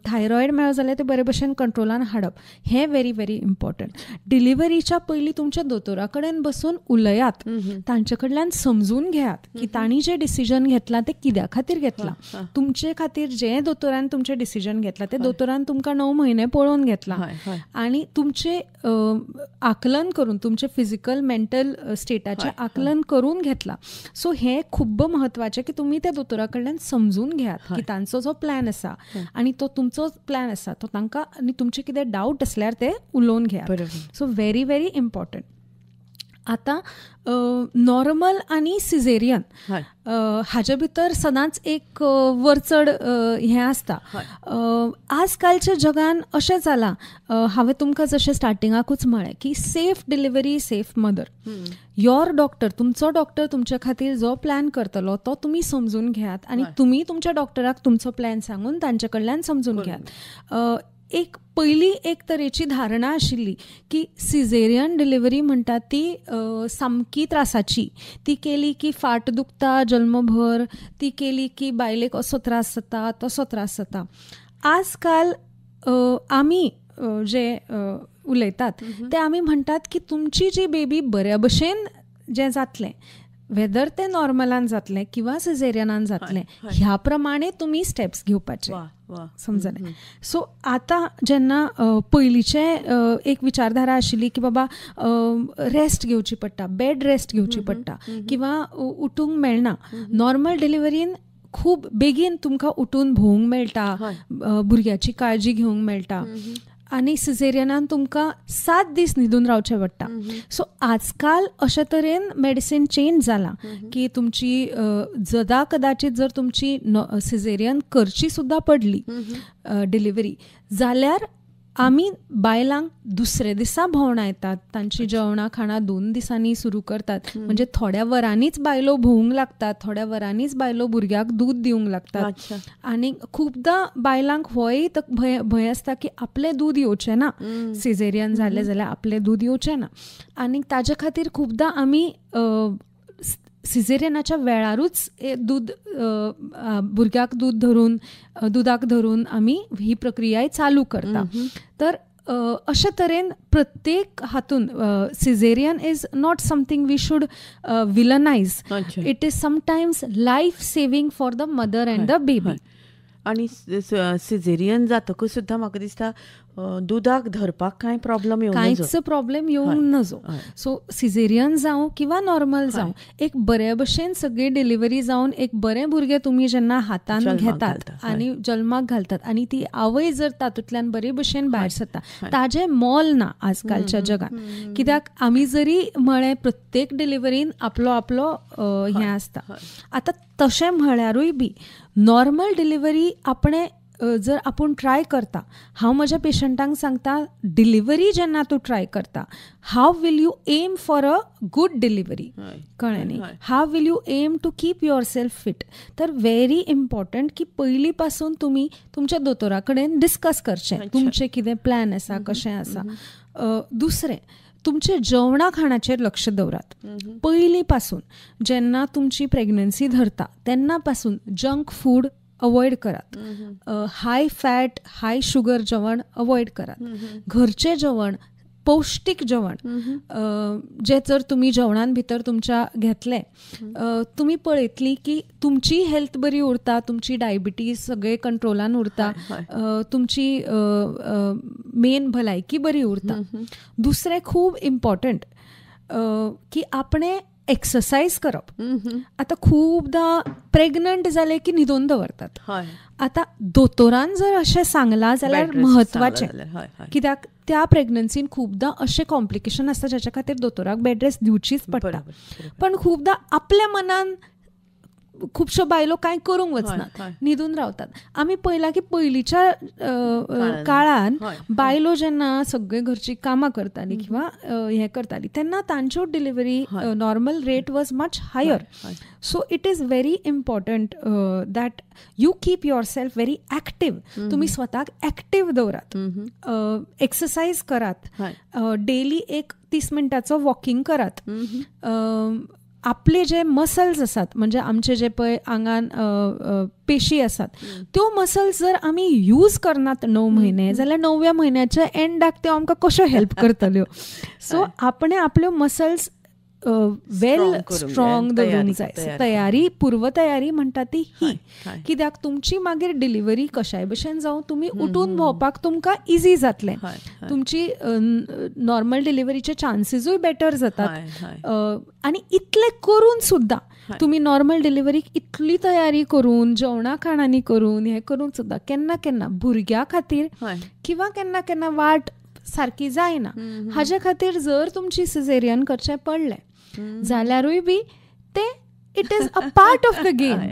थायरॉयड मेळ्ळो जाल्यार तें बरे भशेन कंट्रोलान हाडप, हें व्हेरी व्हेरी इम्पॉर्टंट. डिलिव्हरीच्या पयलीं तुमच्या दोतोरा कडेन बसून उलयात, तांचे कडल्यान समजून घेयात की तांणी जें डिसिजन घेतलां तें कित्या खातीर घेतलां. घेतला, तुमचे खातीर जे दोतोरान तुमचें डिसिजन घेतला ते दोतोरान तुमकां 9 म्हयने पळोवन घेतला आनी तुमचे आकलन करून तुमचे फिजिकल मेंटल स्टेटाचें आकलन करून घेतला. सो हें खूब्ब म्हत्वाचें की तुमी त्या दोतोरा कडल्यान समजून घेयात की तांचो जो प्लॅन आसा आनी तो तुमचो प्लॅन आसा तो तांकां आनी तुमचे कितें डावट आसल्यार ते उलोवन घेयात. So very very important. आतां नॉर्मल आनी सिझेरियन हाजे भितर सदांच एक वरचड हें आसता. आजकालच्या जगान अशें जालां, हांवें तुमकां जशें स्टार्टिंगाकूच म्हळें की safe delivery safe mother. Your doctor, तुमचो डॉक्टर तुमच्या खातीर जो प्लॅन करतलो तो तुमी समजून घेयात आनी तुमी तुमच्या डॉक्टराक तुमचो प्लॅन सांगून तांचे कडल्यान समजून घेयात. एक पयली एक तरेची धारणा आशिल्ली की सिझेरियन डिलिव्हरी म्हणटात ती सामकी त्रासाची, ती केली की फाट दुखता जल्मभर, ती केली की बायलेक असो त्रास जाता तसो त्रास जाता. आजकाल आमी जे उलयतात ते आमी म्हणटात की तुमची जी बेबी बऱ्या भशेन जें जातलें, वेदर तें नॉर्मलान जातलें किंवा सिझेरियनान जातलें, ह्या प्रमाणे तुमी स्टेप्स घेवपाचे, समजलें. सो आतां जेन्ना पयलींचे एक विचारधारा आशिल्ली की बाबा रेस्ट घेवची पडटा, बेड रेस्ट घेवची पडटा किंवा उठूंक मेळना, नॉर्मल डिलिव्हरीन खूब बेगीन तुमकां उठून भोवंक मेळटा, भुरग्याची काळजी घेवंक मेळटा आनी सिझेरियनान तुमकां 7 दीस न्हिदून रावचें पडटा. सो आजकाल अशे तरेन मेडिसीन चेंज जालां की तुमची जदा कदाचित जर तुमची सिझेरियन करची सुद्दां पडली डिलिव्हरी जाल्यार आमी बायलांक दुसरे दिसा भोंवणायतात, तांची जेवणां खाणां 2 दिसांनी सुरू करतात, म्हणजे थोड्या वरांनीच बायलो भोवूंक लागतात, थोड्या वरांनीच बायलो भुरग्याक दूद दिवंक लागतात. आनी खुबदां बायलांक होय भंय आसता की आपलें दूद येवचें ना, सिझेरियन जालें जाल्यार आपलें दूद येवचें ना, आनी ताजे खातीर खुबदां आमी सिझेरियनाच्या वेळारूच दूद भुरग्याक दूद धरून दुदाक धरून आमी ही प्रक्रियाय चालू करता. तर अशे तरेन प्रत्येक हातून caesarean is not something we should villainise, it is sometimes life saving for the mother and the baby. आनी सिझेरियन जातकूच सुद्दां म्हाका दिसता दुदाक धरपाक कांय प्रॉब्लम येवंक कांयच प्रॉब्लेम येवंक नजो. सो सिझेरियन जावं किंवा नॉर्मल जावं, एक बरे भशेन सगळी डिलिव्हरी जावन एक बरें भुरगें तुमी जेन्ना हातान घेतात आनी जल्माक घालतात आनी ती आवय जर तातूंतल्यान बरे भशेन भायर सरता, ताजें मोल ना आजकालच्या जगान. कित्याक आमी जरी म्हळें प्रत्येक डिलिव्हरीन आपलो आपलो हें आसता, आतां तशें म्हळ्यारूय बी नॉर्मल डिलिव्हरी आपणें जर आपूण ट्राय करता, हांव म्हज्या पेशंटांक सांगता डिलिव्हरी जेन्ना तूं ट्राय करता, how will you aim for a good delivery, कळ्ळें न्ही, how will you aim to keep yourself fit. तर व्हेरी इम्पॉर्टंट की पयलीं पासून तुमी तुमच्या दोतोरा कडेन डिस्कस करचें तुमचें कितें प्लॅन आसा, कशें आसा. दुसरें, तुमचे जेवणा खाणाचेर लक्ष दवरात. पयलीं पासून जेन्ना तुमची प्रेग्नन्सी धरता तेन्ना पासून जंक फूड अवॉयड करात, हाय फॅट हाय शुगर जेवण अवॉयड करात, घरचें जेवण पौष्टीक जेवण जे जर तुमी जेवणान भितर तुमच्या घेतलें, तुमी पळयतली की तुमची हेल्थ बरी उरता, तुमची डायबिटीज सगळे कंट्रोलान उरता, तुमची मेन भलायकी बरी उरता. दुसरें खूब इम्पॉर्टंट की आपणें एक्सरसायज करप. आतां खुबदां प्रेग्नंट जालें की न्हिदोवन दवरतात. आतां दोतोरान जर अशें सांगलां जाल्यार म्हत्वाचें, कित्याक त्या प्रेग्नन्सीन खुबदां अशें कॉम्प्लिकेशन आसता जाच्या खातीर दोतोराक बेड रेस्ट दिवचीच पडटा. पण खुबदां आपल्या मनान खुबश्यो बायलो कांय करूंक वचनात, न्हिदून रावतात. आमी पळयलां की पयलींच्या काळान बायलो जेन्ना सगळे घरची कामां करताली किंवा हें करताली तेन्ना तांच्यो delivery normal rate was much higher. So it is very important that you keep yourself very active. तुमी स्वताक एक्टीव दवरात, एक्सरसायज करात, डेली एक 30 मिनटाचो वॉकिंग करात. आपले जे मसल्स आसात म्हणजे आमचे जे पळय आंगान पेशी आसात त्यो मसल्स जर आमी यूज करनात 9 म्हयने जाल्यार 9व्या म्हयन्याच्या एंडाक त्यो आमकां कश्यो हेल्प करतल्यो. सो आपणे आपल्यो मसल्स वेल स्ट्रॉंग दवरूंक जाय. तयारी, पूर्वतयारी म्हणटा ती ही, कित्याक तुमची मागीर डिलिव्हरी कशाय भशेन जावं तुमी उठून भोंवपाक तुमकां इजी जातलें, तुमची नॉर्मल डिलिव्हरीचे चान्सीसूय बेटर जातात. आनी इतलें करून सुद्दां तुमी नॉर्मल डिलिव्हरीक इतली तयारी करून जेवणा खाणांनी करून हें करून सुद्दां केन्ना केन्ना भुरग्या खातीर किंवा केन्ना केन्ना वाट सारकी जायना, हाजे खातीर जर तुमची सिझेरियन करचें पडलें जाल्यारूय बी ते it is a part of the game.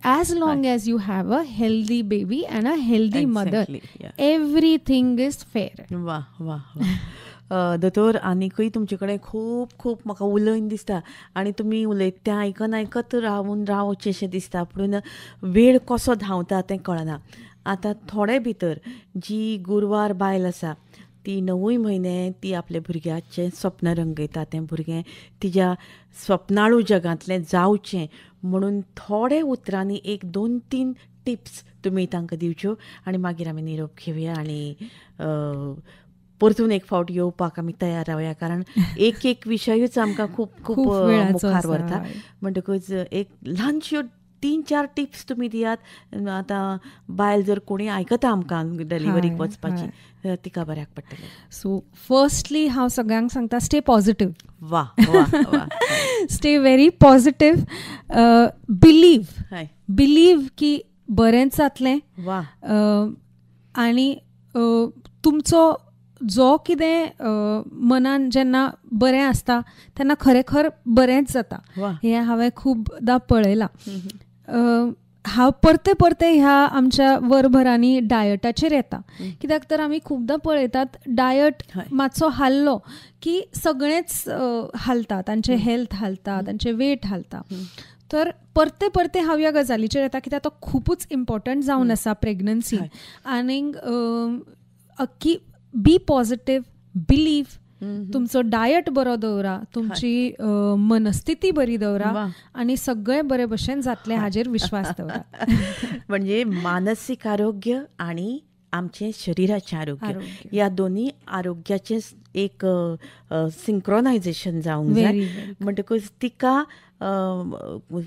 As long as you have a healthy baby and a healthy mother, everything is fair. वा वा वा दोतोर, आनीकूय तुमचे कडेन खूब खूब म्हाका उलयन दिसता आनी तुमी उलयता तें आयकन आयकत रावून रावचें शें दिसता, पूण वेळ कसो धांवता तें कळना. आतां थोडे भितर जी गुरवार बायल आसा ती 9 म्हयने ती आपल्या भुरग्याचें स्वप्न रंगयता, तें भुरगें तिज्या स्वप्नाळू जगांतलें जावचें म्हणून थोडे उतरांनी 1 2 3 टिप्स तुमी तांकां दिवच्यो आनी मागीर आमी निरोप घेवया आनी परतून एक फावट येवपाक आमी तयार रावया, कारण एक एक विशयूच आमकां खूब खूब मुखार व्हरता. म्हणटकूच एक ल्हानश्यो 3 4 टिप्स तुमी दियात. आतां बायल जर कोणी आयकता आमकां डिलिव्हरीक वचपाची, तिका बऱ्याक पडटलें. सो फर्स्टली हांव सगळ्यांक सांगता, स्टे पॉझिटिव्ह. वा वा, stay very positive. Believe, believe की बरेंच जातलें. वा. आनी तुमचो जो कितें मनान जेन्ना बरें आसता तेन्ना खरें खर बरेंच जाता, हें हांवें खुबदां पळयलां. हांव परते परते ह्या आमच्या वरभरांनी डायटाचेर येता, कित्याक तर आमी खुबदां पळयतात डायट मातसो हाल्लो की सगळेंच हालता, तांचें हेल्थ हालता, तांचें वेट हालता. तर परते परते हांव ह्या गजालीचेर येता कित्याक तो खुबूच इम्पॉर्टंट जावन आसा प्रेग्नन्सी. आनीक की बी पॉझिटिव्ह, बिलीव, तुमचो डायट बरो दवरा, तुमची मनस्थिती बरी दवरा आनी सगळें बरे भशेन जातलें हाजेर विश्वास दवरा. म्हणजे मानसीक आरोग्य आनी आमचें शरिराचें आरोग्य ह्या दोनूय आरोग्याचें एक सिंक्रोनायझेशन जावंक जाय. म्हणटकूच तिका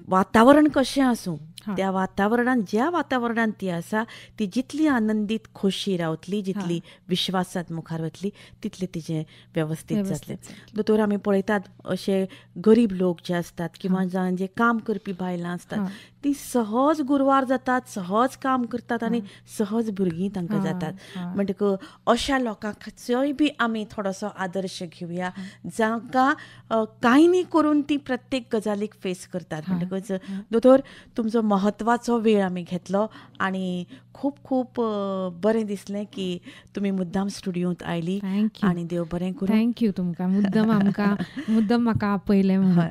वातावरण कशें आसूं, त्या वातावरणान ज्या वातावरणान ती आसा ती जितली आनंदीत खोशी रावतली, जितली विश्वासात मुखार वतली, तितलें तिजें वेवस्थीत जातलें. दोतोर, आमी पळयतात अशे गरीब लोक जे आसतात किंवा जे काम करपी बायलां आसतात ती सहज गुरवार जातात, सहज काम करतात आनी सहज भुरगीं तांकां जातात. म्हणटकच अशा लोकांचोय बी आमी थोडोसो आदर्श घेवया जांकां कांय न्ही करून ती प्रत्येक गजालीक फेस करतात. म्हणटकच दोतोर, तुमचो म्हत्वाचो वेळ आमी घेतलो आनी खूब खूब बरें दिसलें की तुमी मुद्दाम स्टुडियोंत आयली आनी देव बरें करूं. Thank you तुमकां, मुद्दम आमकां मुद्दम म्हाका आपयलें म्हणून.